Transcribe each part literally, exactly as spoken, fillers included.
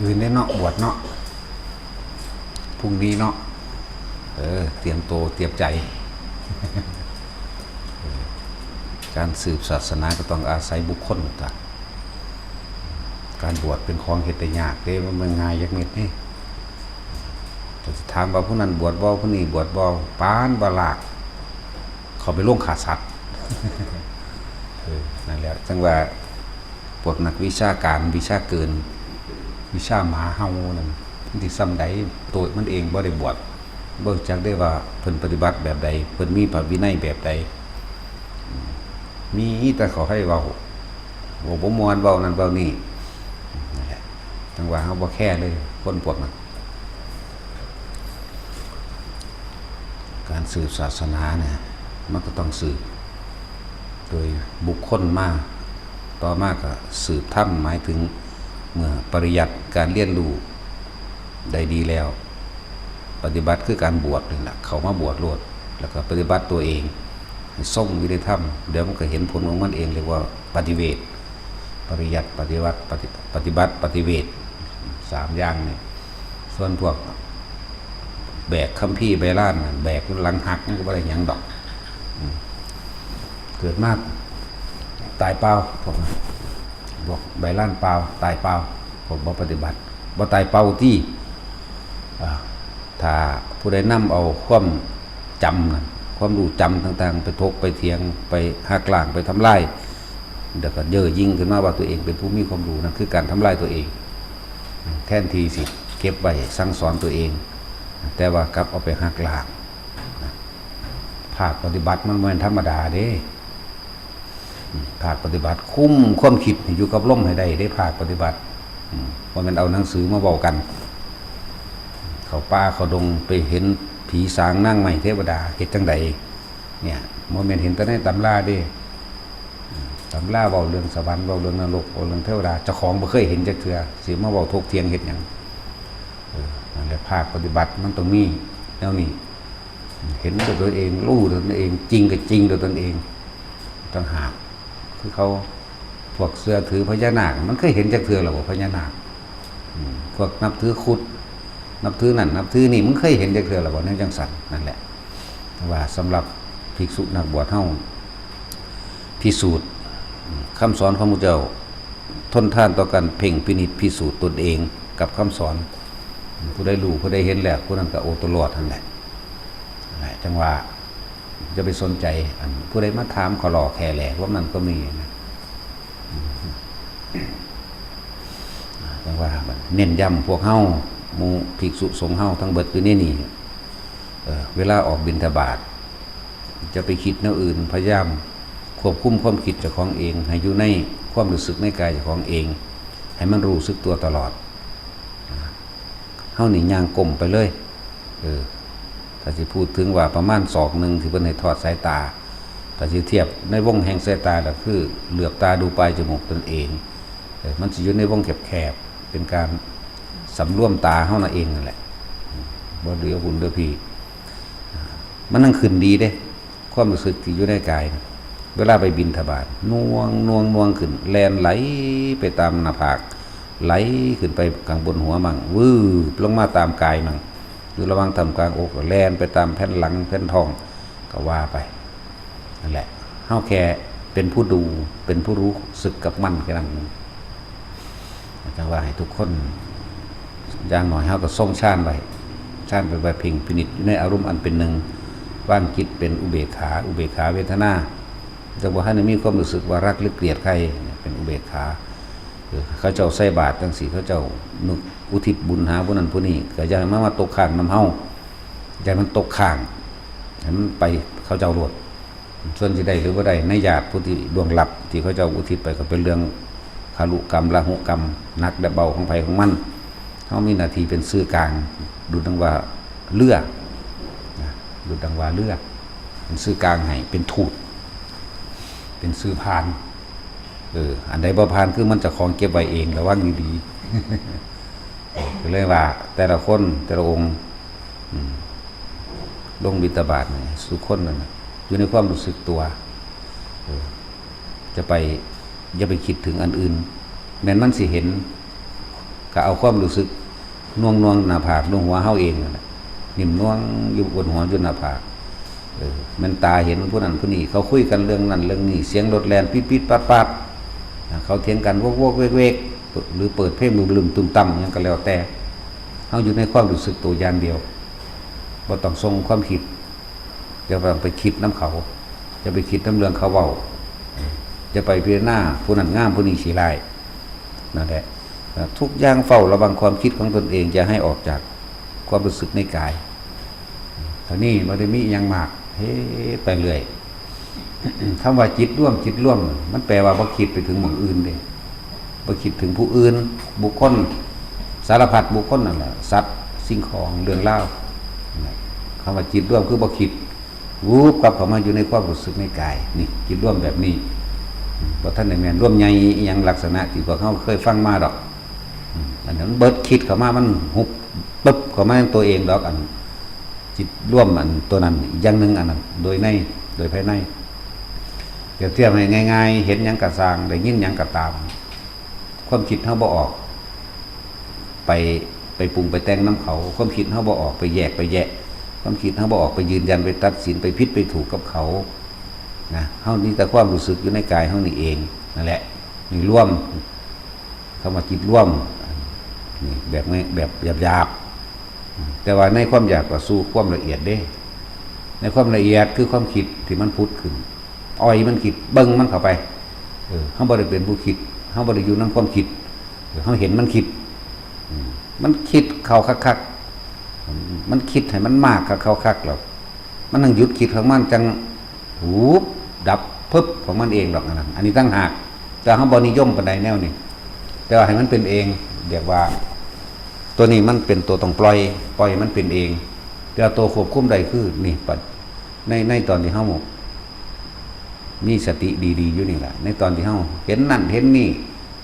อื่นเนี่ยเนาะ บวชเนาะ พรุ่งนี้เนาะ เออ เตรียมตัวเตรียมใจ การสืบศาสนาก็ต้องอาศัยบุคคลต่าง การบวชเป็นของเฮ็ดได้ยากเด้ มันบ่ง่ายจักเม็ดเด้ แต่ถามว่าผู้นั้นบวชบ่ ผู้นี้บวชบ่ ปานบ่ลาก เขาไปลงฆ่าสัตว์ เออ นั่นแหละ จั่งว่า พวกนักวิชาการ วิชาเกิน วิชาหมาเห่านั่น มันสิส่ำใด ตัวมันเองบ่ได้บวช บ่รู้จักได้ว่าเพิ่นปฏิบัติแบบใด เพิ่นมีพระวินัยแบบใด อืม มีแต่เขาให้เว้า เว้าบ่ม่วน เว้านั่นเว้านี่ นั่นแหละ จั่งว่าเฮาบ่แคร์เลย คนพวกนั้น การสืบศาสนาเนี่ย มันก็ต้องสืบ โดยบุคคลมา ต่อมาก็สืบธรรม หมายถึงเมื่อปริยัติการเรียนรู้ได้ดีแล้ว ปฏิบัติคือการบวชนี่แหละ เข้ามาบวชโลด แล้วก็ปฏิบัติตัวเอง ให้ทรงอยู่ในธรรม เดี๋ยวมันก็เห็นผลของมันเอง เรียกว่าปฏิเวท ปริยัติ ปฏิบัติ ปฏิ ปฏิบัติ ปฏิเวท สามอย่างนี่ ส่วนพวกแบกคัมภีร์ใบลานน่ะ แบกจนหลังหัก มันก็บ่ได้หยังดอก อืม เกิดมาตายเปล่า พวกนั้น พวกใบลานเปล่า ตายเปล่า พวกบ่ปฏิบัติ บ่ตายเปล่าติ อ่า ถ้าผู้ใดนำเอาความจำนั่น ความรู้จำต่างๆ ไปถกไปเถียง ไปหักล้าง ไปทำลาย แล้วก็เย่อหยิ่งขึ้นมาว่าตัวเองเป็นผู้มีความรู้ นั่นคือการทำลายตัวเอง แทนที่สิเก็บไว้สั่งสอนตัวเอง แต่ว่ากลับเอาไปหักล้าง ภาคปฏิบัติมันบ่แม่นธรรมดาเด้ อืม ภาคปฏิบัติคุมความคิดให้อยู่กับลมให้ได้เด้ ภาคปฏิบัติ อืม บ่แม่นเอาหนังสือมาเว้ากัน เข้าป่าเข้าดงไปเห็นผีสางนางไม้เทวดา เฮ็ดจั่งใด เนี่ย บ่แม่นเห็นแต่ในตำราเด้ อืม ตำราเว้าเรื่องสวรรค์ เว้าเรื่องนรก เว้าเรื่องเทวดา เจ้าของบ่เคยเห็นจักเทื่อ สิมาเว้าถกเถียงเฮ็ดหยัง เออ นั่นแหละ ภาคปฏิบัติมันต้องมีแนวนี้ เห็นด้วยตนเอง รู้ด้วยตนเอง จริงก็จริงด้วยตนเอง ต่างหาก คือเขา พวกเชื่อถือพญานาค มันเคยเห็นจักเทื่อแล้วบ่ พญานาค อืม พวกนับถือครุฑ นับถือนั่น นับถือนี่ มันเคยเห็นจักเทื่อแล้วบ่ แนวจั่งซั่น นั่นแหละ แต่ว่าสำหรับภิกษุนักบวชเฮา พิสูจน์ อืม คำสอนของพระเจ้า ทนทานต่อการเพ่งพินิจพิสูจน์ตนเองกับคำสอน ผู้ใดรู้ ผู้ใดเห็นแล้ว ผู้นั้นก็โอตลอดนั่นแหละ นั่นแหละ จั่งว่า อย่าไปสนใจ อันผู้ใดมาถามขอหล่อแค่แหล่ พวกนั้นก็มีนะ จั่งว่าเน้นย้ำพวกเฮา หมู่ภิกษุสงฆ์เฮาทั้งเบิดอยู่ในนี่ เอ่อ เวลาออกบิณฑบาต จะไปคิดแนวอื่น พยายามควบคุมความคิดเจ้าของเอง ให้อยู่ในความรู้สึกในกายเจ้าของเอง ให้มันรู้สึกตัวตลอด เฮานี่ย่างก้มไปเลย เออ ถ้าสิพูดถึงว่าประมาณศอกหนึ่งที่เพิ่นให้ทอดสายตา ถ้าสิเทียบในวงแห่งสายตาก็คือเหลือบตาดูปลายจมูกตนเอง เออ มันสิอยู่ในวงแคบๆ เป็นการสำรวมตาเฮานั่นเองนั่นแหละ บ่เหลือหุ่นเหลือพี มันนั่งขึ้นดีเด้ ความรู้สึกที่อยู่ในกายน่ะ เวลาไปบิณฑบาต น่วง น่วง น่วงขึ้น แล่นไหลไปตามหน้าผาก ไหลขึ้นไปข้างบนหัวมั่ง วืบลงมาตามกายมั่ง อยู่ระหว่างท่ามกลางอก แล่นไปตามแผ่นหลัง แผ่นท้อง ก็ว่าไป นั่นแหละ เฮาแค่เป็นผู้ดู เป็นผู้รู้สึกกับมันแค่นั้นเอง จั่งว่าให้ทุกคน อย่างน้อยเฮาก็ทรงฌานไว้ ฌานไปไว้เพ่งพินิจอยู่ในอารมณ์อันเป็นหนึ่ง วางจิตเป็นอุเบกขา อุเบกขาเวทนา จั่งบ่ทันได้มีความรู้สึกว่ารักหรือเกลียดใคร เป็นอุเบกขา เออ เขาเจ้าใส่บาตรจั่งซี้ เขาเจ้านึกอุทิศบุญหาผู้นั้นผู้นี้ ก็อย่าให้มันมาตกค้างนำเฮา อย่าให้มันตกค้าง ให้มันไปเขาเจ้าโลด ส่วนสิได้หรือบ่ได้ ในญาติผู้ที่ล่วงลับที่เขาเจ้าอุทิศไปก็เป็นเรื่องคารุกรรม ลาหุกรรม หนักและเบาของไผของมัน เฮามีหน้าที่เป็นสื่อกลาง ดุจดังว่าเรือ นะ ดุจดังว่าเรือ เป็นสื่อกลางให้ เป็นทูต เป็นสื่อพาน เออ อันใดบ่ผ่านคือมันเจ้าของเก็บไว้เอง ระวังดีๆ ก็เลยว่าแต่ละคนแต่ละองค์ อืม ลงบิณฑบาตนี่ สุคนนั่นน่ะ อยู่ในความรู้สึกตัว เออ จะไป อย่าไปคิดถึงอันอื่น แม้นมันสิเห็น ก็เอาความรู้สึกน่วงน่วงหน้าผากน่วงหัวเฮาเองนั่นแหละ นิ่มน่วงอยู่บนหัวอยู่หน้าผาก เออ แม่นตาเห็นผู้นั้นผู้นี้ เขาคุยกันเรื่องนั้นเรื่องนี้ เสียงรถแล่นปิดปิดปัดปัด นะ เขาเถียงกันวกวกเวกเวก หรือเปิดเพลงบึมบึมตุ้มตั้มหยังก็แล้วแต่ เฮาอยู่ในความรู้สึกตัวอย่างเดียว บ่ต้องส่งความคิด อย่าไปคิดนำเขา อย่าไปคิดนำเรื่องเขาเว้า อย่าไปพิจารณาผู้นั้นงามผู้นี้ขี้ร้าย นั่นแหละ ทุกอย่างเฝ้าระวังความคิดของตนเอง อย่าให้ออกจากความรู้สึกในกาย เท่านี้บ่ได้มีอิหยังมาก เฮ็ดไปเรื่อย คำว่าจิตรวม จิตรวม มันแปลว่าบ่คิดไปถึงหม่องอื่นเด้ บ่คิดถึงผู้อื่น บุคคล สารพัดบุคคลนั่นแหละ สัตว์ สิ่งของ เรื่องราว คำว่าจิตรวมคือบ่คิด วืบกลับเข้ามาอยู่ในความรู้สึกในกาย นี่ จิตรวมแบบนี้ บ่ทันได้แม่นรวมใหญ่อิหยังลักษณะที่พวกเฮาเคยฟังมาดอก อืม อันนั้นเบิดคิดเข้ามา มันหุบปึ๊บเข้ามาในตัวเองดอก อันจิตรวมอันตัวนั้น อีกอย่างหนึ่งอันนั้น โดยใน โดยภายใน เปรียบเทียบให้ง่ายๆ เห็นหยังก็ซ่าง ได้ยินหยังก็ตาม ความคิดเฮาบ่ออก ไป ไปปรุงไปแต่งนำเขา ความคิดเฮาบ่ออก ไปแยกไปแยะ ความคิดเฮาบ่ออก ไปยืนยัน ไปตัดสิน ไปผิดไปถูกกับเขา นะ เฮามีแต่ความรู้สึกอยู่ในกายเฮานี่เอง นั่นแหละ นี่รวม คำว่าจิตรวม นี่แบบง่าย แบบหยาบๆ แต่ว่าในความหยาบก็สู่ความละเอียดเด้ ในความละเอียดคือความคิดที่มันผุดขึ้น อ่อยมันคิด เบิ่งมันเข้าไป เออ เฮาบ่ได้เป็นผู้คิด เฮาบ่ได้อยู่นำความคิด เออ เฮาเห็นมันคิด อืม มันคิดเข้าคักๆ มันคิดให้มันมากคักๆ แล้ว มันต้องหยุดคิดของมัน จั่ง หูบ ดับ พึบ ของมันเองดอกอันนั้น อันนี้ต่างหาก แต่เฮาบ่นิยมปานใดแนวนี้ แต่ว่าให้มันเป็นเอง เรียกว่า ตัวนี้มันเป็นตัวต้องปล่อย ปล่อยให้มันเป็นเอง แต่ว่าตัวควบคุมได้คือนี่ ปัจ- ใน ในตอนที่เฮามีสติดีๆ อยู่นี่แหละ ในตอนที่เฮาเห็นนั่นเห็นนี่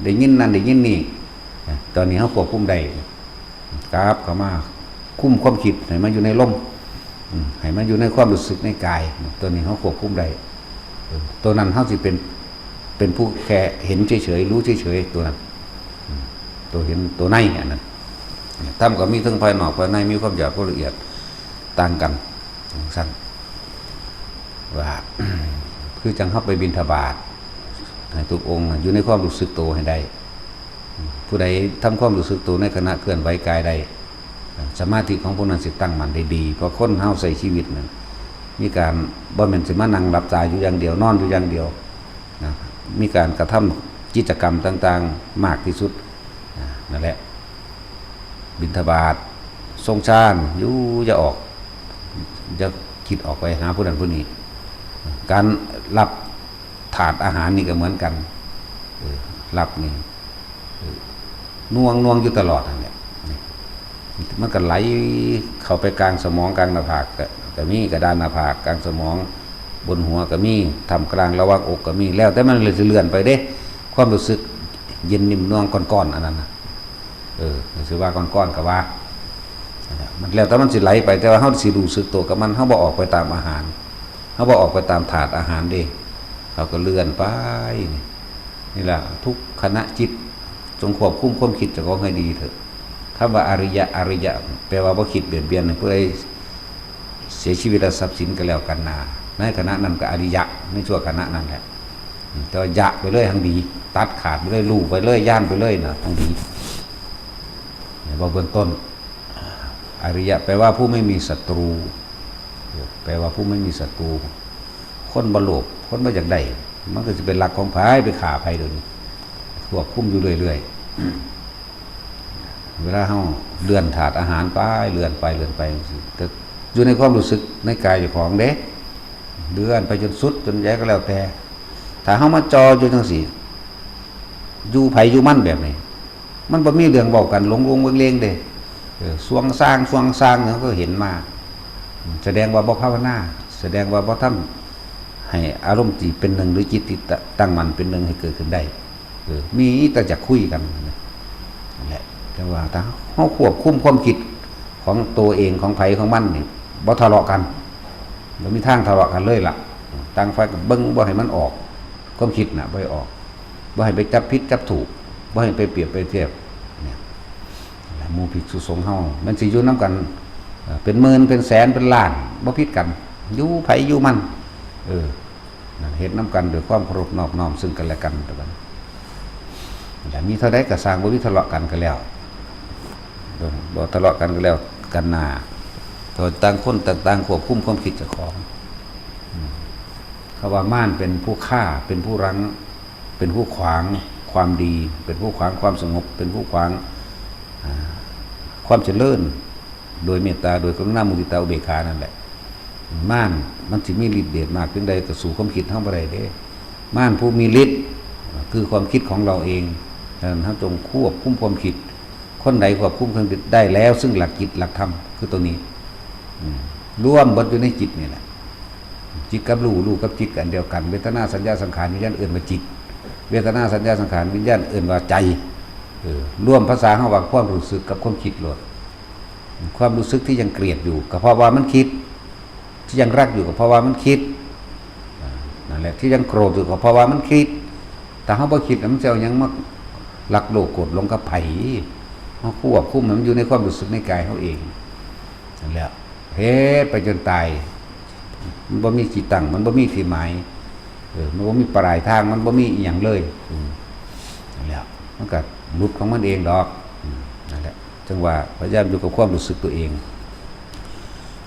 ได้ยินนั่นได้ยินนี่ ตอนนี้เฮาควบคุมได้ กลับเข้ามาคุมความคิดให้มันอยู่ในลม อืม ให้มันอยู่ในความรู้สึกในกาย ตัวนี้เฮาควบคุมได้ เออ ตัวนั้นเฮาสิเป็น เป็นผู้แค่เห็นเฉยๆ รู้เฉยๆ ตัวนั้น อืม ตัวเห็นตัวในอันนั้น ธรรมก็มีทั้งภายนอกภายใน มีความหยาบความละเอียดต่างกัน จั่งซั้น ว่า คือจั่งเฮาไปบิณฑบาต ให้ทุกองค์อยู่ในความรู้สึกตัวให้ได้ ผู้ใดทำความรู้สึกตัวในขณะเคลื่อนไหวกายได้ สมาธิของผู้นั้นสิตั้งมั่นได้ดี เพราะคนเฮาใช้ชีวิตนั้น มีการ บ่แม่นสิมานั่งหลับตาอยู่อย่างเดียว นอนอยู่อย่างเดียว นะ มีการกระทำกิจกรรมต่างๆ มากที่สุด นะ นั่นแหละ บิณฑบาต ทรงฌาน อยู่ อย่าออก อย่าคิดออกไปหาผู้นั้นผู้นี้ การรับถาดอาหารนี่ก็เหมือนกัน เออ รับนี่ เออ น่วงน่วงอยู่ตลอดนั่นแหละ นี่ มันก็ไหลเข้าไปกลางสมองกลางหน้าผากก็ ก็มี กระดานหน้าผาก กลางสมอง บนหัวก็มี ท่ามกลางระหว่างอกก็มี แล้วแต่มันเลยสิเลื่อนไปเด้ ความรู้สึกเย็นนิ่มน่วงก้อนๆ อันนั้นน่ะ เออ สิว่าก้อนๆ ก็ว่า มันแล้วแต่มันสิไหลไป แต่ว่าเฮาสิรู้สึกตัวกับมัน เฮาบ่ออกไปตามอาหาร เฮาบ่ออกไปตามถาดอาหารเด้ เขาก็เลื่อนไป นี่ นี่ล่ะ ทุกขณะจิต จงควบคุมความคิดเจ้าของให้ดีเถอะ คำว่าอริยะ อริยะ แปลว่าบ่คิดเบียดเบียน ผู้ใดเสียชีวิตแล้วทรัพย์สินก็แล้วกันนา ในขณะนั้นก็อริยะ ในชั่วขณะนั้นแหละ แต่ว่ายะไปเลย หังดี ตัดขาดไปเลย ลู่ไปเลย ย่านไปเลยนะ หังดี เนี่ย ว่าเบื้องต้น อริยะ แปลว่าผู้ไม่มีศัตรู แปลว่าผู้ไม่มีศัตรู คนบ่โลภ คนบ่อยากได้ มันก็สิเป็นลักของไผ ไปฆ่าไผเดี๋ยวนี้ ควบคุมอยู่เรื่อยๆ เวลาเฮาเลื่อนถาดอาหารไป เลื่อนไป เลื่อนไปจั่งซี้ แต่อยู่ในความรู้สึกในกายเจ้าของเด้ เลื่อนไปจนสุด จนใหญ่ก็แล้วแต่ ถ้าเฮามาจ่ออยู่จั่งซี้ อยู่ไผอยู่มันแบบนี้ มันบ่มีเรื่องเว้ากันหลงๆ เลงๆ เด้ เออ ส่วงซ่าง ส่วงซ่าง เฮาก็เห็นมา แสดงว่าบ่ภาวนา แสดงว่าบ่ทำให้อารมณ์ที่เป็นหนึ่ง หรือจิตที่ต- ตั้งมั่นเป็นหนึ่งให้เกิดขึ้นได้ เออ มีแต่จะคุยกัน นั่นแหละ แต่ว่าถ้าเฮาควบคุมความคิดของตัวเอง ของไผของมันนี่ บ่ทะเลาะกัน บ่มีทางทะเลาะกันเลยล่ะ ต่างฝ่ายก็เบิ่งบ่ให้มันออก ความคิดน่ะบ่ให้ออก บ่ให้ไปจับผิดจับถูก บ่ให้ไปเปรียบไปเทียบ เนี่ย หมู่ภิกษุสงฆ์เฮา มันสิอยู่นำกัน เอ่อ เป็นหมื่น เป็นแสน เป็นล้าน บ่ผิดกัน อยู่ไผอยู่มัน เออ นั่น เฮ็ดนำกันด้วยความเคารพนอบน้อมซึ่งกันและกัน แต่ว่า แต่มีเท่าใดก็ซ่าง บ่มีทะเลาะกันก็แล้ว บ่ บ่ทะเลาะกันก็แล้วกันหน้า ต่างคนต่างๆควบคุมความคิดเจ้าของ อืม เขาว่ามารเป็นผู้ฆ่า เป็นผู้รั้ง เป็นผู้ขวางความดี เป็นผู้ขวางความสงบ เป็นผู้ขวาง อ่า ความเจริญ โดยเมตตา โดยกรุณา มุทิตา อุเบกขานั่นแหละ มารมันสิมีฤทธิ์เดชมากเพียงใดก็สู้ความคิดเฮาบ่ได้เด้ มารผู้มีฤทธิ์คือความคิดของเราเอง ฉะนั้นเฮาจงควบคุมความคิด คนใดควบคุมความคิดได้แล้ว ซึ่งหลักจิตหลักธรรมคือตัวนี้ อืม รวมเบิดอยู่ในจิตนี่แหละ จิตกับรู้ รู้กับจิตก็อันเดียวกัน เวทนา สัญญา สังขาร วิญญาณ เอิ้นว่าจิต เวทนา สัญญา สังขาร วิญญาณ เอิ้นว่าใจ เออ รวมภาษาเฮาว่าความรู้สึกกับความคิดโลด ความรู้สึกที่ยังเกลียดอยู่ก็เพราะว่ามันคิด ที่ยังรักอยู่ก็เพราะว่ามันคิด อ่า นั่นแหละ ที่ยังโกรธอยู่ก็เพราะว่ามันคิด ถ้าเฮาบ่คิดน่ะ มันสิเอาหยังมารักโลภโกรธหลงกับไผ เฮาควบคุมให้มันอยู่ในความรู้สึกในกายเฮาเอง นั่นแหละ เฮ็ดไปจนตาย มันบ่มีที่ตั้ง มันบ่มีที่หมาย เออ มันบ่มีปลายทาง มันบ่มีอิหยังเลย อืม นั่นแหละ มันก็หลุดของมันเองดอก อืม นั่นแหละ จั่งว่าพยายามอยู่กับความรู้สึกตัวเอง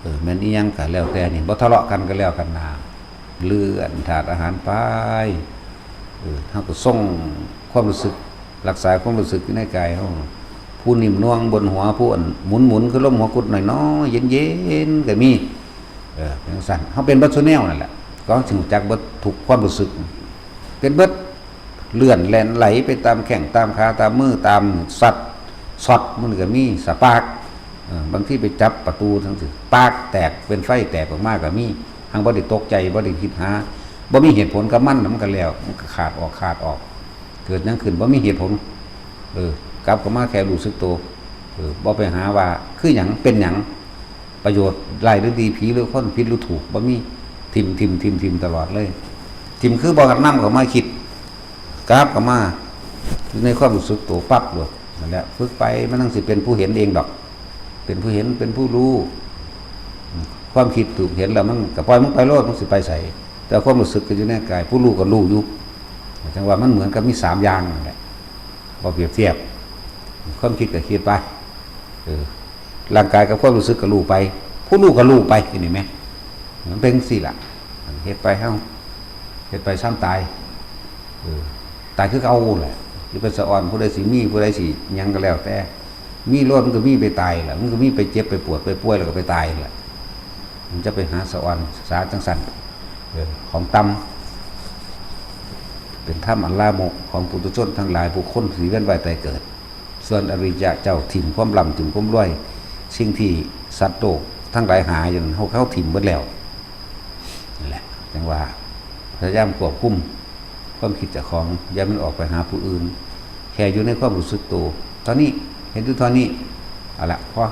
เออ แม่นอิหยังก็แล้วแต่นี่ บ่ทะเลาะกันก็แล้วกันหน้า เลื่อนธาตุอาหารไป เออ เฮาก็ทรงความรู้สึก รักษาความรู้สึกอยู่ในกายเฮา ผู้นิ่มนวลบนหัว ผู้อันหมุนๆ คือลมหัวกุดน้อยๆ เย็นๆ ก็มี เออ จั่งซั้น เฮาเป็นเบิดซุแนวนั่นแหละ ก็สิรู้จักเบิดทุกความรู้สึก เป็นเบิด เลื่อนแล่นไหลไปตามแข้งตามขาตามมือตามสัตว์ ช็อตมันก็มี สปาร์ก เออ บางทีไปจับประตูจั่งซี้ ปาร์กแตก เป็นไฟแตกออกมาก็มี หังบ่ได้ตกใจ บ่ได้คิดหา บ่มีเหตุผลกับมัน มันก็แล้ว มันก็ขาดออก ขาดออก เกิดหยังขึ้นบ่มีเหตุผล เออ กลับเข้ามาแค่รู้สึกตัว เออ บ่ไปหาว่าคือหยัง เป็นหยัง ประโยชน์ร้ายหรือดี ผีหรือคน ผิดหรือถูก บ่มี ถิ่ม ถิ่ม ถิ่ม ถิ่มตลอดเลย ถิ่มคือบ่นำเข้ามาคิด กลับเข้ามาอยู่ในความรู้สึกตัวปั๊บโลด นั่นแหละ ฝึกไป มันจั่งสิเป็นผู้เห็นเองดอก เป็นผู้เห็น เป็นผู้รู้ ความคิดถูกเห็นแล้วมันก็ปล่อยมันไปโลด มันสิไปไส แต่ความรู้สึกก็อยู่ในกาย ผู้รู้ก็รู้อยู่ จั่งว่ามันเหมือนกับมีสามอย่างนั่นแหละ พอเปรียบเทียบ ความคิดก็คิดไป เออ ร่างกายกับความรู้สึกก็รู้ไป ผู้รู้ก็รู้ไป นี่แหม มันเป็นจั่งซี้ล่ะ เฮ็ดไปเฮา เฮ็ดไปซ่ำตาย เออ ตายคือเก่าแหละ สิไปสะออนผู้ใดสิมี ผู้ใดสิหยังก็แล้วแต่ มีโลดมันก็มีไปตายแหละ มันก็มีไปเจ็บไปปวดไปป่วยแล้วก็ไปตายแหละ มันจะไปหาสะออนสาจั่งซั้น เออ ของต่ำ เป็นธรรมอันลามกของปุถุชนทั้งหลาย ผู้คนสิเวียนว่ายตายเกิด ส่วนอริยะเจ้าถิ่มความร่ำถิ่มความรวย สิ่งที่สัตว์โลกทั้งหลายหาอยู่นั้น เฮา เฮาถิ่มเบิดแล้ว นั่นแหละ จั่งว่า พยายามควบคุมความคิดเจ้าของ อย่ามันออกไปหาผู้อื่น แค่อยู่ในความรู้สึกตัว เท่านี้ เห็นอยู่เท่านี้ เอาละ พอ